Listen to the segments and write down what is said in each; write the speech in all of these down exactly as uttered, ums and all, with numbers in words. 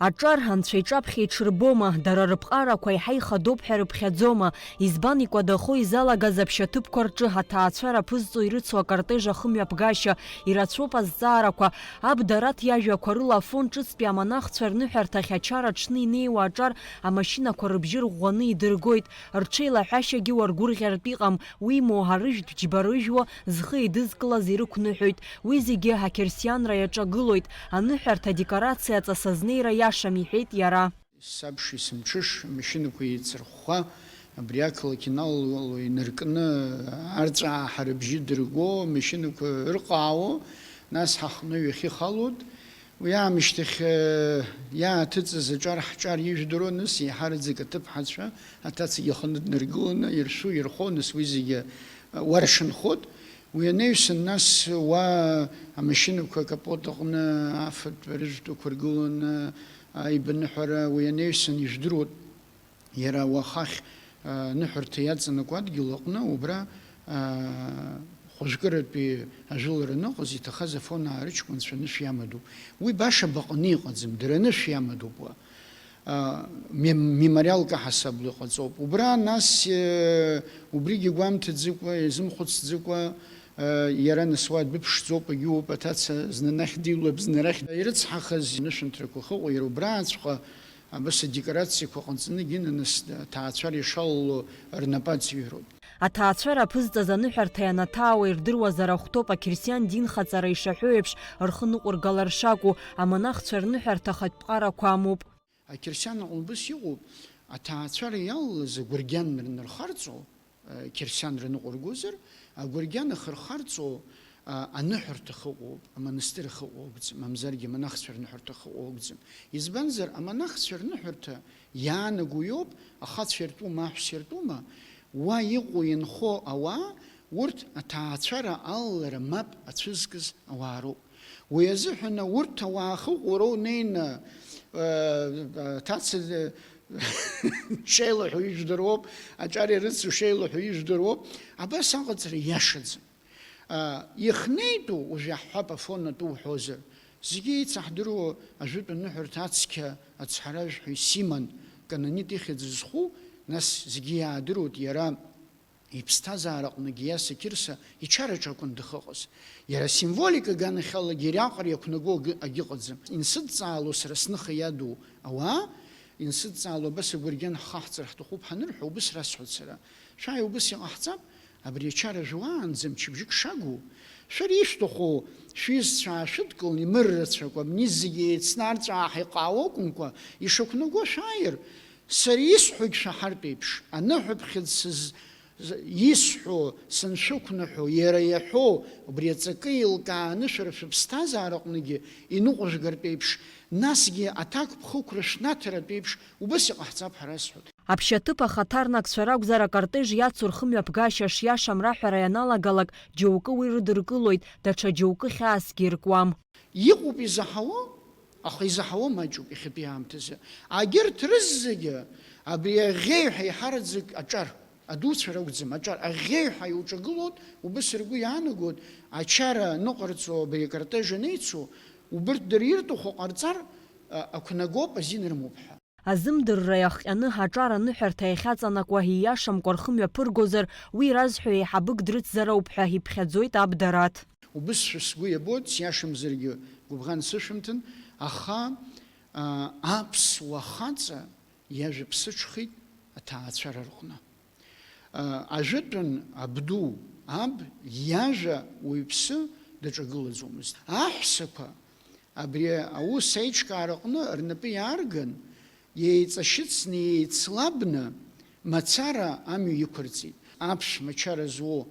Аҿар анцәа иҿаԥхьа иҽырбома, дара рыԥҟарақәа еиҳа ихадоуп ҳәа рыԥхьаӡома, избан икәадахо изалагаз аԥшьаҭыԥқәа рҿы аҭаацәара ԥызҵо ирыцу акортеж ахымҩаԥгашьа, ирацәоуп азҵаарақәа. Аб Дараҭ иажәақәа рыла Афон ҿыцтәи амонахцәа рныҳәарҭахь ачара аҽны инеиуа аҿар амашьынақәа рыбжьы рӷәӷәаны идыргоит, рҽеилаҳәашьагьы уаргәырӷьартә иҟам, уимоу, арыжәтә џьбарыжәуа зхы еидызкылаз ирықәныҳәоит. Уи зегьы ақьырсианра иаҿагылоит, аныҳәарҭа адекорациа аҵас азнеира иашам, иҳәеит иара. Сабшеи сымҽыш амашьынақәа еицырхәхәа, абри ақалақь иналало инаркны, арҵәааҳара бжьы дырго, амашьынақәа ырҟаауо, нас ҳаҟны ҩахьыхалоит. Уи аамышьҭахь, э, иааҭыҵыз аҿар ҳҿар ижәдыруа, нас еиҳараӡак аҭыԥҳацәа аҭацагьы аҟны днаргыланы иршәу ирхо, нас уи зегьы, э, уаршанхоит. Уи анаҩсан, нас уа амашьынақәа акапот аҟны афатә арыжәтәақәа ргыланы, аибаныҳәара, уи анаҩсан ижәдыруеит, иара уахахь, а, ныҳәарҭа иаҵанакуа адгьыл аҟны, убра, а, хәажәкыратәи ажәылара аныҟаз, иҭахаз Афон аарыҷкәынцәа анышә иамадоуп. Уи баша баҟаны иҟаӡам, дара анышә иамадоуп уа. А, мем-, мемориалк аҳасабала иҟаҵоуп. Убра нас, э, убригьы гәамҭаӡакәа, иазымхәыцӡакәа, э, иара нас уа дәыԥшӡоуп, агьуоуп, аҭаца зны анахь дыҩлап, зны арахь. Ирыцҳахаз анышәынҭрақәа ахьыҟоу, иара убрааҵәҟьа абас адекорациақәа ҟаҵаны, егьи нас аҭаацәара ишалало рнапы аҵҩроуп. Аҭаацәара аԥызҵаз аныҳәарҭа ианаҭаауа ирдыруазар ахәҭоуп, ақьырсиан динхаҵара ишаҳәо еиԥш, рхы ныҟәыргалар шакәу, амонахцәа рныҳәарҭа ахатә ԥҟарақәа амоуп. Ақьырсиан аҟны убыс иҟоуп, аҭаацәара иалалаз агәыргьан рнырхарҵо, э, қьырсиан рныҟәыргозар, агәыргьан ахырхарҵо, а, аныҳәарҭа ахьыҟоуп, амонастыр ахьыҟоу акәӡам, мамзаргьы амонахцәа рныҳәарҭа ахьыҟоу акәӡам. Избанзар, амонахцәа рныҳәарҭа иаанаго иоуп, ахацәа иртәума, аҳәса иртәума, уа иҟоу инхо ауаа, урҭ аҭаацәара алалара мап ацәызкыз ауаа роуп. Уи азыҳәан урҭ ауаа ахьыҟоу роу неины, э, аҭаца, э, шеилаҳәоу ижәдыруоуп, аҿар ирыцу шеилаҳәоу ижәдыруоуп, абас аҟаҵара иашаӡам. А, ихнеитәу, уажә иаҳҳәап, Афон атәы уҳәозар, зегьы еицаҳдыруа ажәытә аныҳәарҭа ацқьа ацҳаражә ҳәа исиман, Кананит ихьӡ зху, нас зегьы иаадыруеит иара иԥсҭазаараҟны Гиаса Қьырса ичараҿы акәын дахьыҟаз. Иара асимволика аганахьалагьы иара аҟара иақәнаго агьы-, агьыҟаӡам. Инсыдҵаало сара сныха иадуу ауаа, инсыдҵаало абас агәыргьан ҳхаҳҵар ҳҭахуп ҳанырҳәа, убыс расҳәоит сара. Шәааи, убыс иҟаҳҵап, абри ачара жәуаанӡа мчыбжьык шагу, шәара ишәҭаху шәҩызцәа аашәыдкыланы, имыррацәакәа, абни зегьы еицны арҵәааҳа иҟаау акәымкәа, ишақәнаго шәааир, сара исҳәогь шәаҳартә еиԥш, аныҳәаԥхьыӡ сыз-, з-, исҳәо, саншәықәныҳәо, иара иаҳәо, убри аҵакы еилкааны шәара шәыԥсҭазаараҟныгьы иныҟәыжәгартә еиԥш, насгьы аҭакԥхықәра шәнаҭаратә еиԥш, убыс иҟаҳҵап ҳәа расҳәоит. Аԥшьаҭыԥ ахаҭарнакцәа ракәзар, акортеж иацу рхымҩаԥгашьа шиашам раҳәара ианалагалак, џьоукы уи рыдыркылоит, даҽа џьоукы хьаасгьы иркуам. Иҟоуп изаҳауа, аха изаҳауа маҷуп иахьатәи аамҭазы. Агьырҭ рызегьы абри аӷьеҩҳәа еиҳараӡак аҿар, адуцәа ракәӡам, аҿар аӷьеҩҳәа иуҿагылоит, убыс ргәы иаанагоит, ачара аныҟарҵо абри акортеж анеицу, убырҭ дара ирҭаху ҟарҵар, а, ақәнагоуп, азин рымоуп ҳәа. Азымдырра иахҟьаны аҿар аныҳәарҭа иахьаҵанакуа ииашамкәа рхы мҩаԥыргозар, уи иразҳәо еиҳабык дрыцзароуп ҳәа иԥхьаӡоит аб Дараҭ. Убысшәа сгәы иабоит, сиашамзаргьы гәыбӷан сышәымҭан, аха, а, аԥсуа хаҵа иажәа ԥсыҽхеит аҭаацәара рҟны. А, ажәытәан абду, аб иажәа уаҩԥсы даҿагылаӡомызт. Аҳәсақәа абри аус аиҿкаараҟны рнапы иаарган, еиҵашьыцны, еицлабны мацара амҩа иқәырҵеит. Аԥшәма чара зуо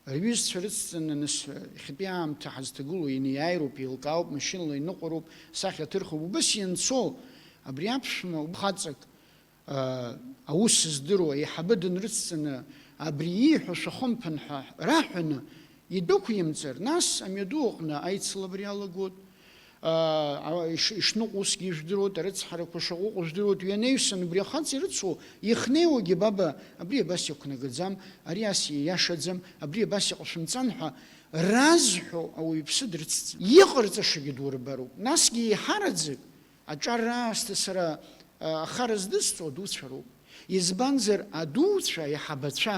рҩызцәа рыцҵаны, нас, иахьатәи аамҭа ҳазҭагылоу инеиааироуп, еилкаауп, машьынала иныҟәароуп, сахьа ҭырхып. Убыс ианцо, абри аԥшәма хаҵак, а, аус здыруа аиҳабы дынрыцҵаны, абри ииҳәо шәахымԥын ҳәа раҳәаны идәықәимҵар, нас амҩаду аҟны аицлабра иалагоит. А, а, иш-, ишныҟәо усгьы ижәдыруеит, арыцҳарақәа шаҟәыҟәу жәдыруеит, уи анаҩсан убри ахаҵа ирыцу ихнеиуагьы, баба, абри абас иақәнагаӡам, ари ас ииашаӡам, абри абас иҟашәымҵан ҳәа разҳәо ауаҩԥсы дрыцҵан. Иҟарҵашагьы дурбароуп, насгьы еиҳараӡак Аҿар раасҭа сара, а, ахара здысҵо адуцәа роуп. Избанзар, адуцәа, аиҳабацәа,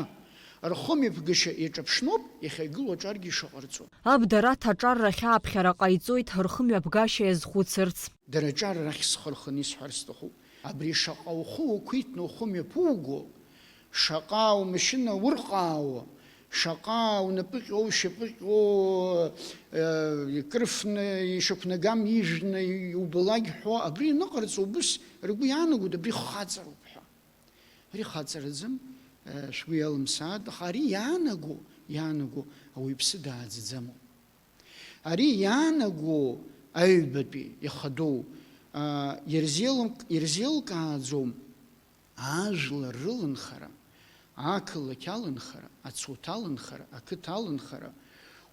рхымҩаԥгашьа иаҿаԥшноуп иахьагылоу аҿаргьы ишыҟарҵо. Аб Дараҭ аҿар рахь ааԥхьара ҟаиҵоит, рхымҩаԥгашьа иазхәыцырц. Дара аҿар рахь схы рханы исҳәар сҭахуп. Абри шаҟа ухы уқәиҭны ухы мҩаԥуго, шаҟа умашьына урҟаауа, шаҟа унапы ҟьоу, ушьапы ҟьоу, э, икрыфны, ишақәнагам ижәны иубалак ҳәо, абри аныҟарҵо убыс ргәы иаанагоит, абри хаҵароуп ҳәа. Ари хаҵараӡам, э, шәгәы иалымсааит, аха ари иаанаго, иаанаго ауаҩԥсы дааӡаӡамоуп. Ари иаанаго аҩбатәи ихадоу, а, ирзеилымк-, ирзеилкааӡом ажәлар рылынхара, ақалақь алынхара, ацуҭа алынхара, ақыҭа алынхара,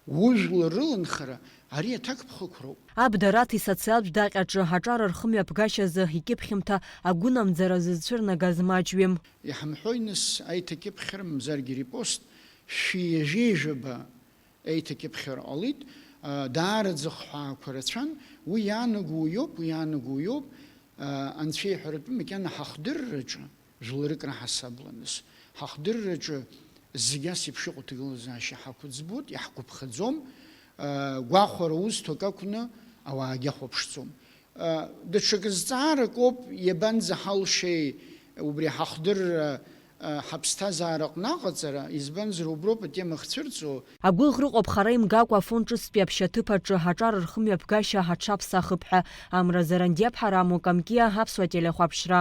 ужәлар рылынхара, ари аҭакԥхықәроуп. Аб Дараҭ исоциалтә даҟьаҿы аҿар рхымҩаԥгашьазы икьыԥхьымҭа агәынамӡара зызцәырнагаз маҷҩым. Иҳамҳәои, нас, аиҭакьыԥхьра мамзаргьы репост шәи ҩажәи жәаба еиҭакьыԥхьра ҟалеит, а, даараӡа хҳәаақәа рацәан, уи иаанаго уиоуп, уи иаанаго уиоуп, а, анцәа иҳәаратәы макьана ҳахдырраҿы, жәларык раҳасабала нас, ҳахдырраҿы зегь ас еиԥш иҟоу ҭагылазаашьа ҳақәыӡбоит, иаҳгәаԥхаӡом, а, гәахәара узҭо акы акәны ауаагьы ахәаԥшӡом. Даҽакы зҵаарак ауп, иабанӡаҳалшеи убри ҳахдырра, ҳаԥсҭазаара аҟны аҟаҵара, избанзар, уброуп атема ахцәырҵуа. Агәыӷра ыҟоуп хара имгакәа Афон ҿыцтәи аԥшьаҭыԥ аҿы аҿар рхымҩаԥгашьа аҽаԥсахып ҳәа. Амра Зарандиаԥҳа, Рамо Камкиа, Аԥсуа телехәаԥшра.